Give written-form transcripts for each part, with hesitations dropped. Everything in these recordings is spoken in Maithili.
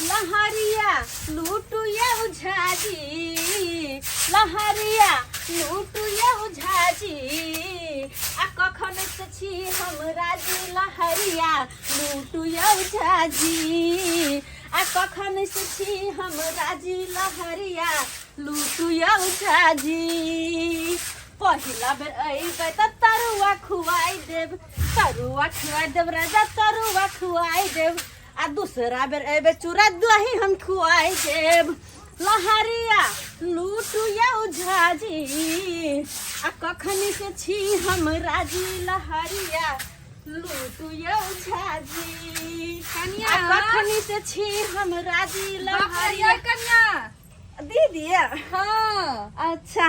लहरिया लूटू यौ झाजी, लहरिया लूटू यौ झाजी, आ कखन से छी हम राजी, लहरिया लूटू यौ झाजी, आ कखन से छी हम राजी, लहरिया लूटू यौ झाजी। पहिला बेर अइबै तऽ तरुआ खुआइ देब, तरुआ खुआइ देब राजा, तरुआ खुआइ देब, आ दूसरा बेर अइबै चूड़ा दही हम खुआइ देब। लहरिया लूटू यौ झाजी, आ कखन से छी हम राजी, लहरिया लूटू यौ झाजी, कनिया। आ कखन से छी हम राजी, लहरिया। कनिया। दीदी। हाँ। अच्छा,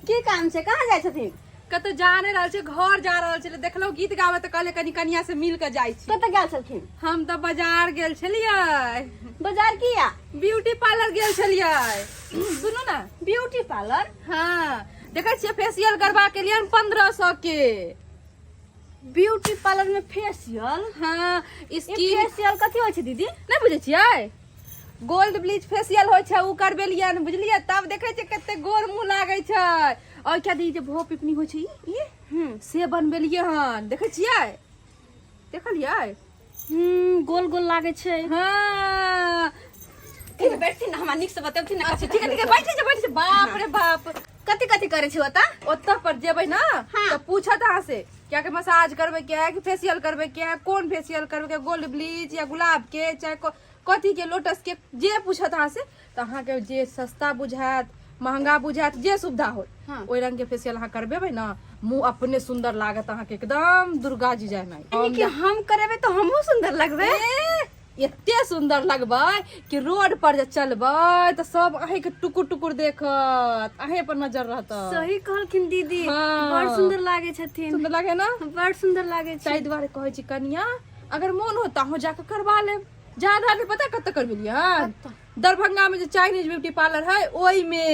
की काम छै? कहाँ जाइ छथिन? कतौ जा नहि रहल छै, घर जा रहल छलै। देखलहुँ गीत गाबै तऽ कहलियै कनि कनिया से मिल कऽ जाइ छी। कतऽ गेल छलखिन? हम तऽ बाजार गेल छलियै। बाजार किया? ब्यूटी पार्लर गेल छलियै। सुनू ने। Beauty parlour? हाँ, देखै छियै फेसियल करबा के लिए 1500 के। ब्यूटी पार्लर में फेसियल? हाँ। ई स्किन फेसियल कथी होइ छै दीदी? नहि बुझै छियै? गोल्ड ब्लीच फेसियल होइ छै, ओ करबेलियै हन, बुझलियै? तब देखै छियै कते गोर मुँह लागै छै। आओर क्या दी जे भो पिपनी होइ छै ई से बनबेलियै हन, देखै छियै? देखलियै? गोल गोल लागै छै। हाँ। कनि बैठथिन ने, हमरा नीक से बतेबथिन ने। अच्छा, ठीक है, ठीक है, बैठे छै, बैठे छै। बाप रे बाप। कथी कथी करै छै ओतऽ? ओतऽ पर जेबै ने हाँ। तऽ पूछत अहाँ से क्या के मसाज करबै के है कि फेसियल करबै के है, कोन फेसियल करबै के, गोल्ड ब्लीच या गुलाब के, चाहे कथी के, लोटस के, जे पूछत अहाँ से, तऽ अहाँके जे सस्ता बुझायत, महंगा बुझायत, जे सुविधा होत, ओहि रंग के फेसियल अहाँ करबेबै ने, मुँह अपने सुंदर लागत अहाँके, एकदम दुर्गा जी जाय। यानी कि हम करेबै तऽ हमहूँ सुंदर लगबै? ए, एते सुंदर लगबै कि रोड पर जे चलबै तऽ सब अहींके टुकुर टुकुर देखत, अहीं पर नजर रहत। सही कहलखिन दीदी। हाँ। बड़ सुंदर लागै छथिन। सुंदर लागे ना? बड़ सुंदर लागै छै। ताहि दुआरे कहै छी कनिया, अगर मोन हो तऽ अहूँ जाकऽ करबा लेब। ज्यादा नहि, पता कतऽ करबेलियै? दरभंगा में जे चाइनीज ब्यूटी पार्लर है ओहिमे।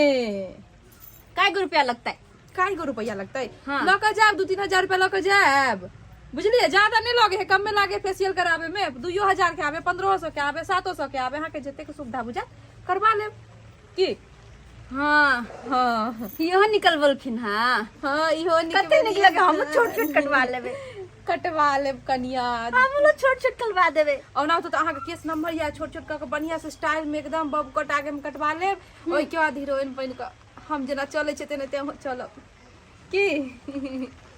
काय गो रुपया लगतै? काय गो रुपया लगतै? हाँ। लऽ कऽ जायब, 2-3 हजार रुपया लऽ कऽ जायब, बुझलियै? ज्यादा नहि लगे है, कमे लागे। फेसियल कराबे में 2 हजार के आबे, 1500 के आबे, 700 के आबे, अहाँके जतेक सुविधा बुझायत करबा लेब की। हाँ। हाँ। इहो निकलबलखिन? हाँ। हाँ, इहो। कते नीक लगे, हम छोट छोट कटवा लेबै। कटवा लेब कनिया। हमरो छोट छोट कटवा देबै। ओना तऽ अहाँके केस नम्बर या छोट छोट कऽ के बढ़िया से स्टाइल में एकदम बब कट आगे में कटवा लेब, ओहिके बाद हीरोइन बनि कऽ हम जेना चलै छियै तेनाहिते अहूँ चलब की।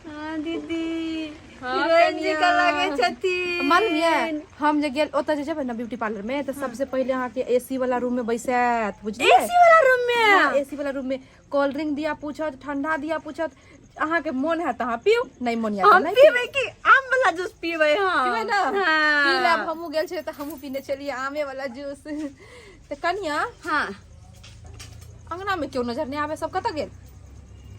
हाँ दीदी। हाँ, हीरोइन जी कनिया। का लागै छथिन। मालूम ये, हम जे गेल ओतऽ जे जेबै ने ब्यूटी पार्लर में, तऽ सबसे पहिले अहाँके एसी वाला रूम में बैसायत, बुझलियै? एसी वाला रूम में? एसी वाला रूम में कोल्ड ड्रिंक दिया पूछत, ठंडा दिया पूछत। अहाँके मोन है तऽ अहाँ पीउ, नहि मोन है हम नहि। पीबै कि आम वाला जूस पीबै हम। पीबै ने? हाँ। पी लेब। हमहूँ गेल छलियै तऽ हमहूँ पीने छलियै आमे वाला जूस। तऽ कनिया, हाँ। अंगना में केओ नजर नहि आबै, सब कतऽ गेल?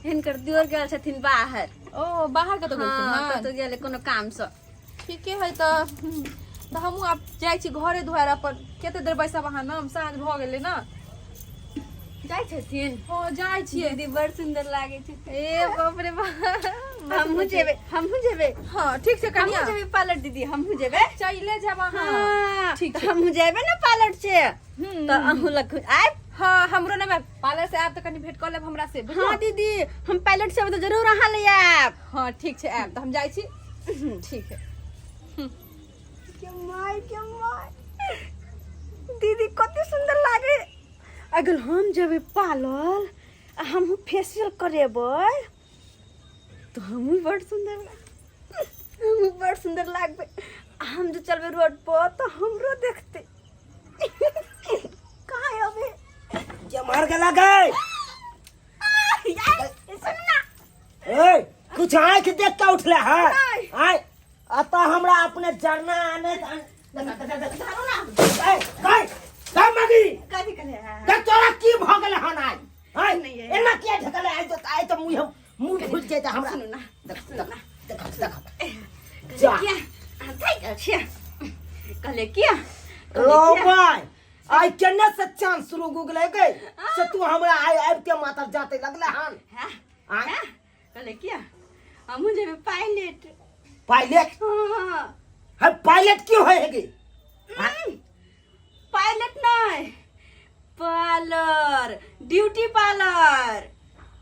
हिनकर दियोर गेल छथिन बाहर। ओ, बाहर कतऽ गेलखिन? हाँ। हन? कतौ गेलै कोनो काम से। ठीके है। तऽ हमहूँ आब जाइ छी घरे दुआरि अपन। कते देर बैसब अहाँ ने, साँझ भऽ गेलै ने। जाइ छथिन? हँ, जाइ छियै। दीदी बड़ सुंदर लागै छै। ए बाप रे बाप। हमहूँ जेबै, हमहूँ जेबै। हँ, ठीक छै। हमहूँ कनिया। जेबै पार्लर दीदी, हमहूँ जेबै। चले जाब अहाँ। हाँ। ठीक तऽ छै। हमहूँ जेबै ने पार्लर से, तऽ अहूँ लग आयब। हँ, हमरो नहि, पार्लर से आयब तऽ कनि भेंट कऽ लेब हमरा से, बुझलियै? हाँ दीदी, हम पायलट से आयब तऽ जरूर अहाँ ले आयब। हाँ, ठीक छै, आयब तऽ हम जाइ छी, ठीक है। के माय, के माय, दीदी कते सुंदर लागे। अगर हम जेबै पार्लर आ हमहूँ फेसियल करेबै तऽ हमहूँ बड़ सुंदर हमहूँ बड़ सुंदर लागबै। आ हम जे चलबै रोड पर तऽ हमरो देखतै। कहाँ अबे? जे मार गला गए। यार, सुन ना। ए, कुछ आंख देख के उठले है? नहीं। आय अतः हमरा अपने जरना आने धरू ना। ए गए गए मगी। कथी कहले है? ते तोरा की भ गेल हन आइ? आइ नहीं है। एना किया ढकले आइ? तो आइ तो मुंह मुंह फूट जेतै हमरा। सुनू ना। देख। सुनू देख। ना। देख देख। कहले जा। किया अहाँ थाकि गेल छियै? कहले किया, कहले लो किया? भाई, आइ केने से चांस शुरू गुगले गई से तू हमरा आइ आबि के माता जाते लगले हन? हैं? आइ हैं? कहले किया हमहूँ जेबै पायलट। पायलट? हाँ। है, पायलट क्यों है हेगे? पायलट ना। Beauty parlour.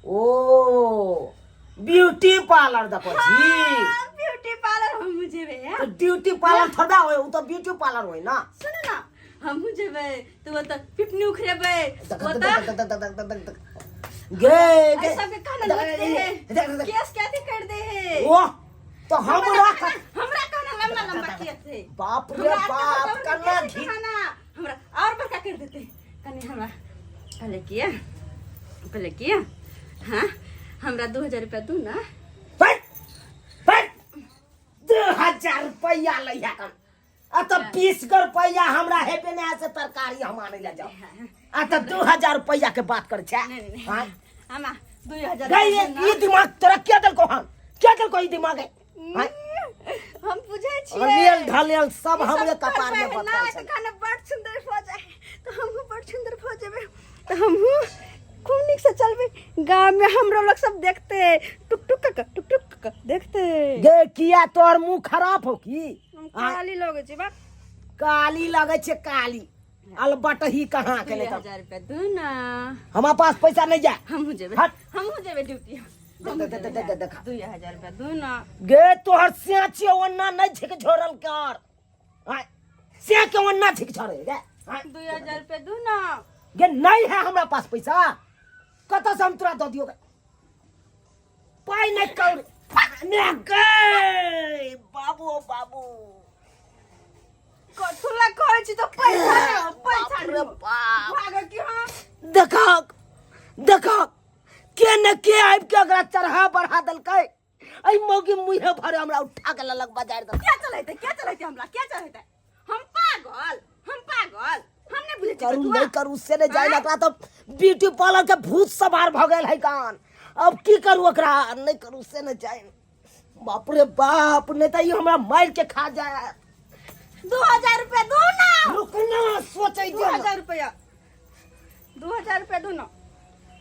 ओ ब्यूटी पार्लर देखो छी। हाँ, ब्यूटी पार्लर हम जेबै हैं। तो ब्यूटी पार्लर थोड़ा होय, उ तो ब्यूटी पार्लर होय ना। सुन ना, हमहूँ जेबै तऽ ओतऽ पिपनी उखड़ेबै। देख, ओतऽ देख, देख, देख, देख, देख, देख। गे गे ऐ सबके कहना लगते है, देख, देख, देख। केस कैसे कर दे है। ओह तो हमरा हमरा कहना लंबा लंबा केस है। बाप रे हमरा बाप, आते कन्ना केस घी कहना हमरा और बड़का कर देते। कनी हमरा पहले किया, पहले किया। हाँ, हमरा 2000 रुपया दू ना। हट, हट। 2000 रुपया लैया कन आ तऽ 20 गो रुपया हमरा हेबे नहि से तरकारी हम आनै लए जाउ आ तऽ 2000 रुपया के बात करै छै। नहीं, नहीं। हाँ? हमरा 2000 गई रुपया दू ना। ई दिमाग तोरा के देलको हन? के देलको ई दिमाग है? हाँ? हम बुझै छियै। अलियल ढलियल सब ई हमरे सब कपार में करबै बतल ना, छै। तऽ खाना बड़ सुंदर भऽ जाए तऽ हमहूँ बड़ सुंदर भऽ जेबै, तऽ हमहूँ खूब नीकसँ चलबै गाँवमे, हमरो लोग सब देखते टुक टुक कऽ टुक टुक कऽ देखते। गे किया तोहर मुंह खराब हो की? हम काली लगै छी बा? काली लगै छै, काली अलबटही कहाँ के। दुई नहीं हजार रुपया दू ना। हमारा पास पैसा नहीं जा। हमहूँ जेबै। हट। हमहूँ जेबै ड्यूटी। देख, देख, देख, देख, देख। 2000 रुपया दू ना। गे तोहर सेची ओन्ना नहीं छिक झोरल कर आय, से के ओन्ना छिक झोरे गे आय। 2000 रुपया दू ना। गे नहीं है हमरा पास पैसा, कतऽ से हम तोरा दऽ दियो गे? पाइ नहीं कौड़ी ने गे बाबू ओ बाबू। कथू ला कहै छी तऽ पैसा नहि, पैसा बाप रे नहि। बाप। भागऽ की हम? देखक देखक, के ने के आबि के ओकरा चढ़ा बढ़ा देलकै। एहि मौगी मुँहे भरे हमरा उठा के ललक बजार देलकै। क्या चलेतै, क्या चलेतै हमरा, क्या चलेतै? हम पागल, हम पागल, हम नहि बुझै छियै करू कथुआ। नहीं करू से नहीं जाए ओकरा तो ब्यूटी पार्लर के भूत सवार भ गेल है कान। अब की करू ओकरा, नहीं करू से नहीं जाए। बाप रे बाप, नहीं तो ई हमरा मार के खा जाए। 2000 रुपया दू ना। रुक ना, सोचै दू दे ना। हजार रुपया, 2000 रुपया दू ना।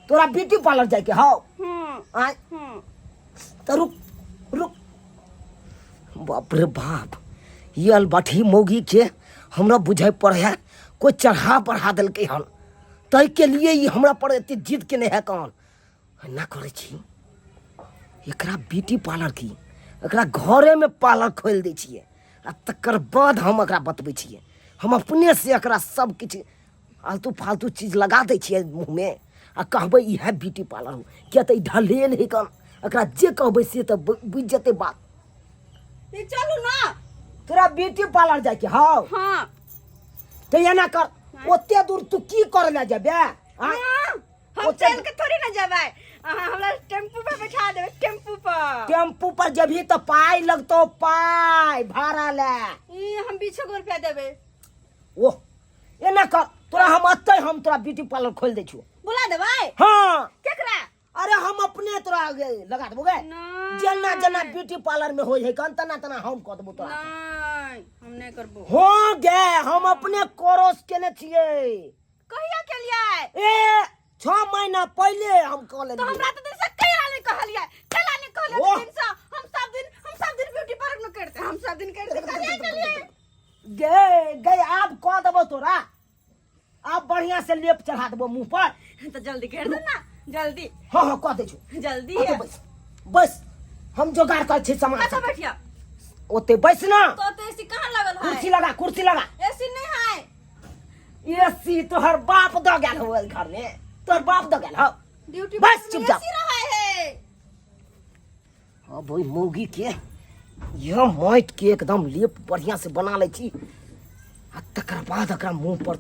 तोरा ब्यूटी पार्लर जाए के हौ? हम्म। आय? हम्म। तो रुक रुक। बाप रे बाप, ये अलबठी मौगी के हमरा बुझे पड़े है कोई चढ़ा बढ़ा देलकै हन, ताहि के लिए ई हमरा पर एते जिद केने है। कौन ना करै छी एकरा ब्यूटी पार्लर की, एकरा घरे में पार्लर खोलि दै छियै आ तकर बाद हम एकरा बतबै छियै। हम अपने से एकरा सब किछु आलतू फालतू चीज लगा दै छियै मुँहमे आ कहबै इएह ब्यूटी पार्लर हो, किया तऽ ई ढलेल है कन। एकरा जे कहबै से तऽ बुझि जेतै बात। ई चलू ना। तोरा ब्यूटी पार्लर जाइके हौ? हाँ। तऽ एना कर, ओते दूर तू की करे लए जेबे आँय? हाँ, हम ओते चल के थोड़ी ना जेबै, अहाँ हमरा टेम्पू पर बैठा देबै, टेम्पू पर। टेम्पू पर जेबही तऽ पाइ लगतौ, पाइ भाड़ा लए। ई हम 20 गो रुपया देबै। ओह, एना कर, तोरा हम अतै हम तोरा ब्यूटी पार्लर खोलि दै छियौ। बुला देबै? हाँ। केकरा? अरे हम अपने तोरा आगे लगा देबो गे। नहीं। जेना जेना ब्यूटी पार्लर में होय है कन, तना तना हम कऽ देबो तोरा। नहीं, हम नहीं करबो। हो गे, हम अपने कोरोस केने छियै। कहिया केलियै? ए 6 महीना पहिले हम कऽ तो लेलियै। हमरा तऽ दिन से कैला नहीं कहलियै, कैला नहीं कहलियै? ओह। दिन से हम सब दिन ब्यूटी पार्लर में करते, हम सब दिन करते, कहिया केलियै? गे गे, आब कऽ देबो तोरा, आब बढ़िया से लेप चढ़ा देबो मुंह पर। तो जल्दी कर दो ना, जल्दी। हाँ हाँ, कऽ दै छौ। जल्दी। ओते बैस बैस, हम जोगाड़ करै छी सामान कतऽ सबके। बैठिया? ओते बैस ना। तो तो एसी कहाँ लगल है? कुर्सी लगा, कुर्सी लगा। एसी नहीं है। एसी तोहर बाप दऽ गेल हो घर में? तोहर बाप दऽ गेल हो? ड्यूटी बस, चुपचाप। एसी रहा है। अब ओहि मौगी के यह माटि के एकदम लेप बढ़िया से बना लै छी आ तकर बाद एकरा मुंह पर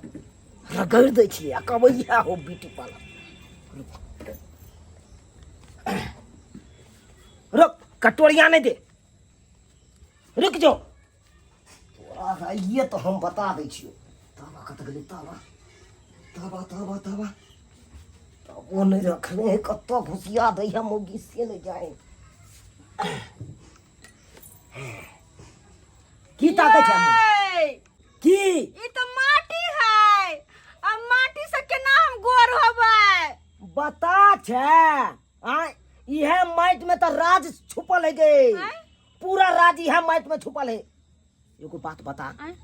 रगड़ि दै छी आ कहबै इएह हो ब्यूटी पार्लर। रुक रुक, कटोरिया नहीं दे, रुक जो, तोरा आइए तो हम बता दै छियौ। ताबा कतऽ गेलै? ताबा ताबा ताबा ताबा ताबो नहि रखने है, कतऽ घुसिया दै है मौगी से नहि जाए। की ताकै छै मुँह? ये, की? ई तो माटी है, अब माटी से केना हम गोर होबै? बता छै आय, इहे माटि में तऽ राज छुपल है गे। आँय? पूरा राज इहे माटि में छुपल है। एगो बात बता। आँय?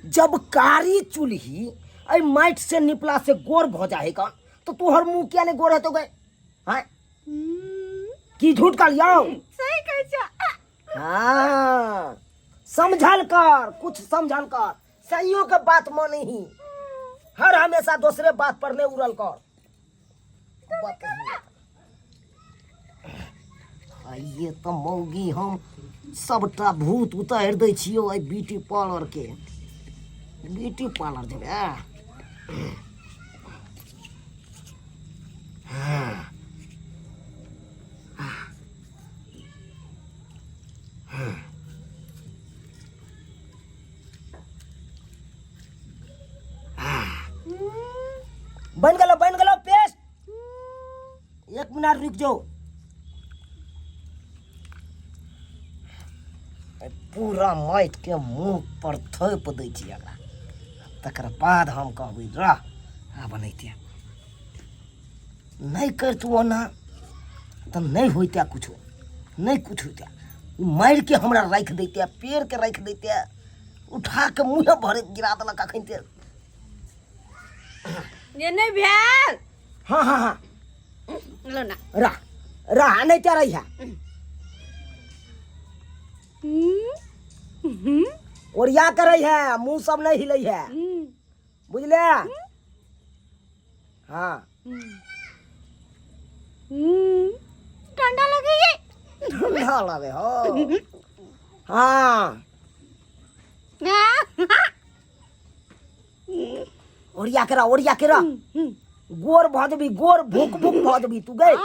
जब कारी चूल्ही एहि माटि से निपला से गोर भऽ जाए कन तो तोहर मुंह किया नहीं गोर हेतौ गए? हाँ, की झूठ कहलियौ? सही कहै छ। हाँ, समझल कर, कुछ समझल कर, सहियो के बात मानही, हर हमेशा दोसरे बात पर नहीं उड़ल कर। आइए तऽ मौगी, हम सबटा भूत उतारि दै छियौ एहि ब्यूटी पार्लर के। ब्यूटी पार्लर जेबै। बन गेलो, बन गेलो पेस्ट। एक मिनट रुक जाओ। पूरा माटि के मुंह पर थोप दै छी एकरा, तकर बाद हम कहबै रह आ बनैते नहि करतू ओना तऽ नहि होइते कुछो नहि, कुछ होइते। ओ मारि के हमरा राखि दैते, पेड़ के राखि दैते, उठा के मुँहे भरे गिरा देलक अखन ते। जे नहि भेल। हाँ हाँ हाँ। लो ना। रह रह, नहीं क्या रही है, ओरिया करे है, मुंह सब नहीं हिलै है, बुझले? हाँ। ठंडा लगे। ठंडा लगे हो। हाँ, ओरिया के रह, ओरिया के रह, गोर भऽ जेबी, गोर भूख भूख भऽ जेबी तू गई।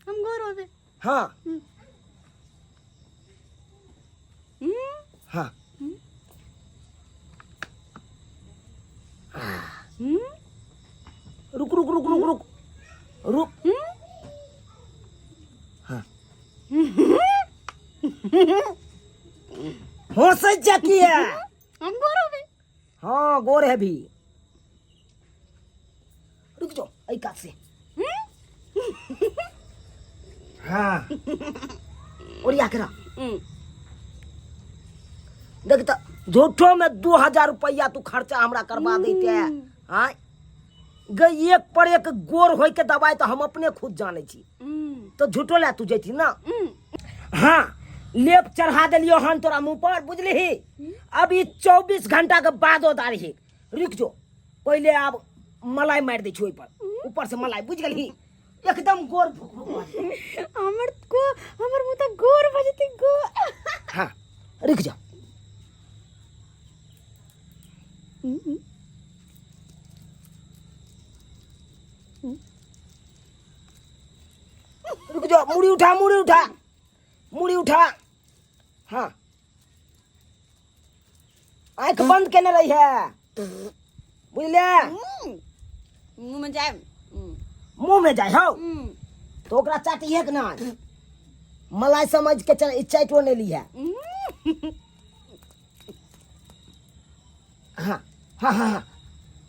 हम गोर होबे? हाँ हाँ। रुक रुक रुक रुक रुक रुक। हाँ, हंसै छै किया? हम गोर होबे? हाँ, गोर है भी। रुक जाओ, एहि कात से। हाँ, ओरिया के रह। देख तऽ, झूठो में 2000 रुपया तू खर्चा हमरा करवा दैते। आँय गई, एक पर एक गोर होय के दवाई तऽ हम अपने खुद जानै छी, तऽ झूठो ले तू जैती ना। हाँ, लेप चढ़ा देलियो हन तोरा मुंह पर, बुझलिही? अब ई 24 घंटा के बादो दारही। रुक जो, पहिले आब मलाई मारि दै छी ओहि पर, ऊपर से मलाई, बुझि गेलही? एकदम गोर भुक भुक भऽ जेतै। हमर को हमर मुँह तऽ गोर भऽ जेतै, गोर। हाँ, रुक जाओ, रुक जाओ। मुड़ी उठा, मुड़ी उठा, मुड़ी उठा। हाँ, आँख बंद केने रही है, बुझले? मुँह में जाए। मुंह में जाए हौ तो ओकरा चाटिहे के ना, मलाई समझ के चल, चाटो नहीं ली है। हाँ हाँ हाँ हाँ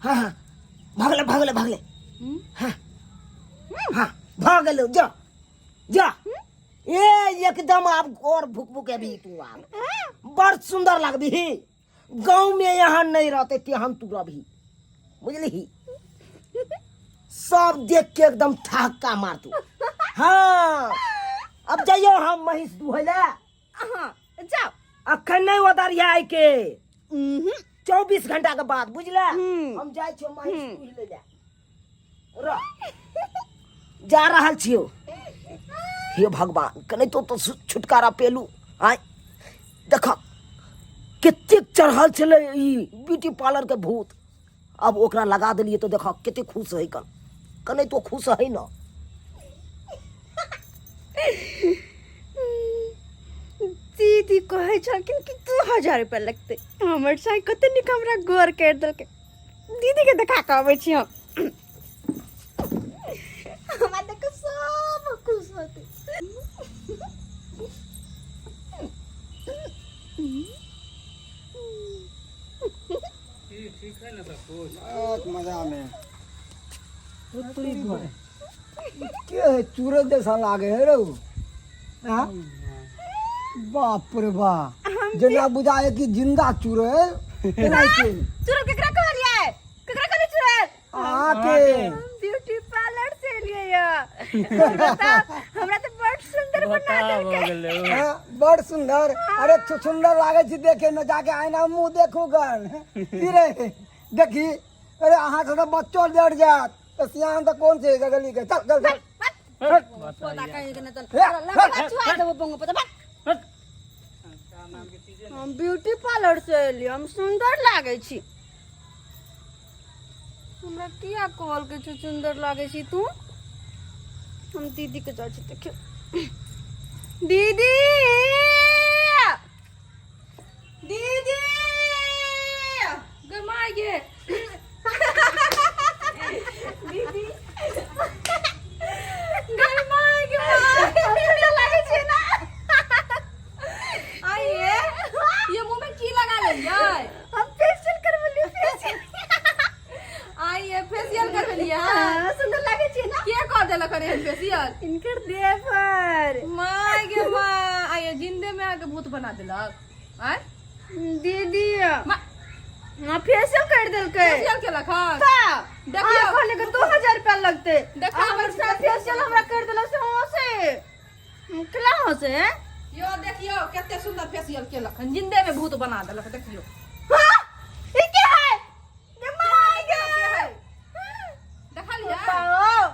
हाँ हाँ, भगले भगले भगले। हाँ हाँ, भऽ गेलौ, जा जा। ए एकदम आब और भुक भुक अभी तू आब बड़ सुंदर लगबी। गाँव में यहाँ नहीं रहते तेहन तू रहबी, बुझलिही? सब देख के एकदम ठहाका मार तू। हाँ, अब जाइयो हम महींस दुहै ले। हाँ, जाओ। अखन नहीं ओदरिया आइ के, 24 घंटा के बाद, बुझले? हम जाइ छियो महींस दुहि ले। रह, जा रहल छियो। हे भगवान, कने तो छुटकारा पेलू। आय देख, कतेक चढ़ल छलै ई ब्यूटी पार्लर के भूत, अब ओकरा लगा देलियै तो देख कतेक खुश है। कन कने तो खुश है ना? दीदी कहै छलखिन कि 2000 रुपया लगतै। हमर साइ कते नीक हमरा गोर करि देलकै। दीदी के देखा कऽ अबै छी हम। हमरा देख कऽ सब खुश होतै। ठीक है ना सब कुछ? बहुत मजा में। के है? चूरज जैसा लागे है रो। हाँ, बाप रे बाप, जेना बुझाए कि जिंदा चूरज तेना के। चुड़ैल केकरा कहलियै? केकरा कहलियै चुड़ैल? अहाँके। ब्यूटी पार्लर हमरा तऽ बड़ सुंदर बना देलकै। हाँ, बड़ सुंदर। अरे सुंदर लागे छी देखे में, जाके आईना में मुंह देखू गन की रे देखी। अरे अहाँ से तो बच्चो डर जात, तो सियान तो कौन से गली के। चल चल चल। पोता कहीं के न चल। लड़का छुआ देबो बंगो पोता बस। हम ब्यूटी पार्लर से एलियै, हम सुंदर लागै छी। हमरा किया कहलकै छौ सुंदर लागै छी तू? हम दीदी के जाइ छी देखियौ। दीदी, दीदी। गे माय गे। दीदी, गे माय गे माय। सुंदर लागै छै ना? आइए ये मुंह में की लगा लेलियै? हम फेशियल करबेलियै, फेशियल। आइए फेशियल करबेलियै? हाँ, सुंदर लागै छै ना? के कर देलक रे एहन फेशियल? इनकर देवर। माय गे माय, आइए जिंदे में आके भूत बना देलक। आय दीदी। मा- हाँ, फेशियल कर देलकै। फेशियल केलक हन? देखियो। देखियौ। कहले के 2000 रुपया लगते। देखा। हमर साथ फेशियल हमरा कर देलक से हंसे केला हंसे। यो देखियो कते सुंदर फेशियल केलक हन, जिंदे में भूत बना देलक देखियो। हाँ, ई के है? गे माय गे। देखलियै? बताओ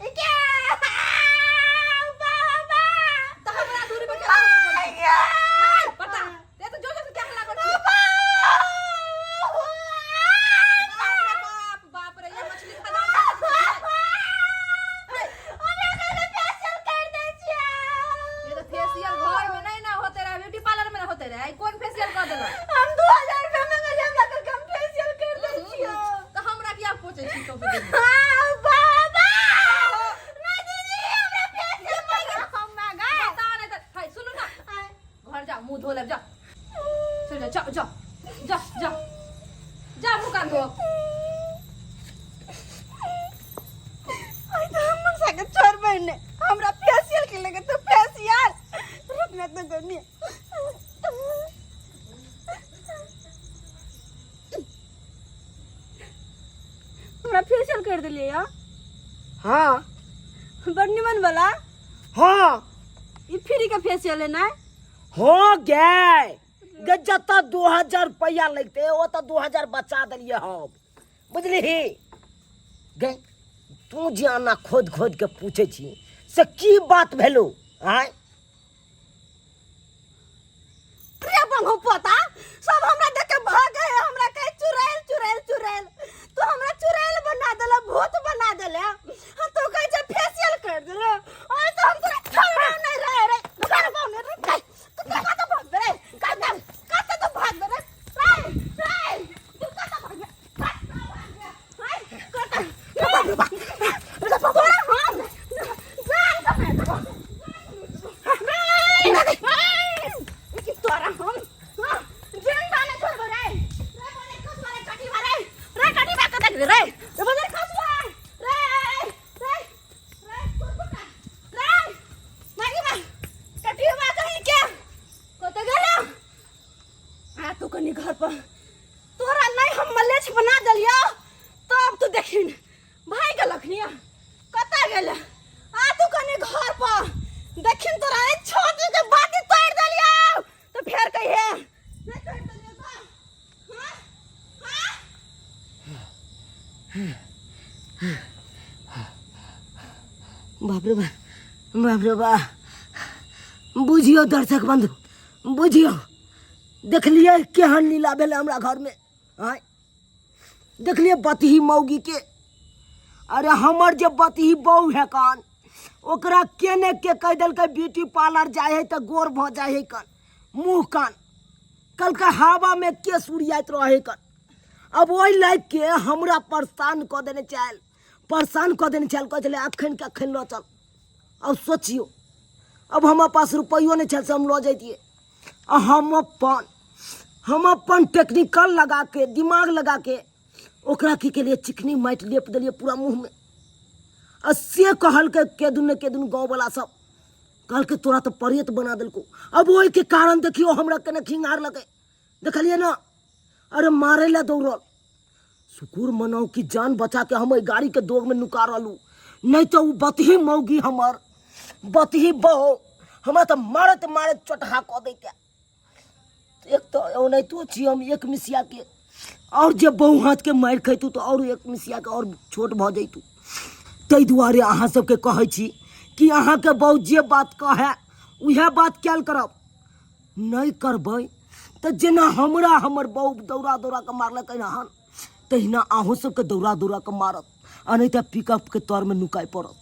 ई के है? बाबा। तऽ हमरा दूरी पर केना हल्ला करै छी? हाय, पता ते तऽ जोर जोर से क्या हल्ला करै छी? बाप रे बाप, बाप रे, ये मछली खदान। ये तो फेशियल घर में नहीं ना होते रहे, ब्यूटी पार्लर में ना होते रहे। ई कोन फेशियल कर देलक? हम 2000 रुपया मंगलियै, हमरा कहलकै हम फेशियल कर दै छियौ। तऽ हमरा किया पूछै छी तो? हाँ, बाबा। नहीं दीदी, हमरा फेशियल मांगे, हम मांगे। पता नहीं तऽ हाय सुनू ना, घर जा, मुंह धो लेब, जा चल जा, जा जा जा जा, मुंह कान धो। आइ तऽ हमर संगे छोड़बै नहि। हमरा फेशियल के लगे तो फेशियल रुकना तो गनी। हमरा फेशियल कर देलियै या? हाँ। बड़ निमन वाला। हाँ। ई फ्री के फेशियल है ना? हो गए गे, जतऽ 2000 रुपया लगते ओतऽ 2000 बचा देलियै हम, बुझलिही गे? तू जे आना खोदि खोदि के पूछै छी से की बात भेलौ? आँय। रे बंगो पोता, सब हमरा देख के भाग गए। हमरा कहे चुड़ैल चुड़ैल चुड़ैल। तू हमरा चुड़ैल बना देला, भूत बना देले। हम तो कहे छै फेशियल कर देले। और तो हम तोरा छोड़बो नहीं रे। रे छोड़बो नहीं रे। तू कत भाग रे? कत कत तू भाग रे? रे रे, तू कत भाग रे? कत भाग रे? हाय, कत तोरा हम जान समेत तोरा हम जिंदा नहीं छोड़बो रे। रे बोले खसुआ रे, कटिवा रे। रे कटिवा के देख रे। रे बोले खसुआ रे। रे रे कुरकुटा रे, मारी मा कटिवा कहीं के कत गेल? आ तू कनी घर पर, तोरा नहीं हम मलेच्छ बना देलियो तब तू देखिन। भाई गेलखनी कतऽ गेल? आ तू कनी घर पर, देखिन तोरा ए छोटी के बाती तोड़ देलियो तो फेर कहिए नहीं तोड़ देलियो तो। हाँ हाँ। बाप रे बाप, बाप रे बाप। बुझियौ दर्शक बंधु, बुझियौ, देखलियै केहन लीला भेलै हमरा घरमे? आँय, देखलियै बतही मौगी के? अरे हमर जे बतही बहू है कान, ओकरा के ने के कहि देलकै ब्यूटी पार्लर जाइ है तऽ गोर भऽ जाइ है कान, मुँह कान कलका हवा में केस उड़ियाइत रहे कन। अब ओहि लाइक के हमरा परेशान कऽ देने चाहल, परेशान कऽ देने छल। कहै छलै अखन के अखन लऽ चल। अब सोचियौ, अब हमरा पास रुपैयो नहि छल से हम लऽ जैतियै। आ हम अपन टेक्निकल लगा के, दिमाग लगा के ओकरा की केलियै? चिकनी माटि लेप देलियै पूरा मुँहमे। आ से कहलकै के दुन के दुन गाँववला सब कहलकै तोरा तऽ परेत बना देलकौ। अब ओहिके कारण देखियौ हमरा केना खिंगार लगै, देखलियै ने? अरे मारै लए दौड़ल। शुकुर मनाउ कि जान बचा के हम एहि गाड़ी के दोग में नुका रहलू, नहि तऽ ओ बतही मौगी हमर बतही बहु हमरा तऽ मारैत मारैत चोटहा कऽ दैते। एक तऽ ओनाहितो छी हम एक मिसियाके, आओर जे बहु हाथके मारि खैतु तऽ आओर एक मिसियाके आओर छोट भऽ जैतु। ताहि दुआरे अहाँ सबके कहै छी कि अहाँके बहु जे बात कहए उएह बात कयल करब। नहि करबै तऽ जेना हमरा हमर बहु दौड़ा दौड़ा कऽ मारलकै हन, तहिना अहूँ सबके दौड़ा दौड़ा कऽ मारत, आ नहि तऽ पिकअपके तरमे नुकाय पड़त।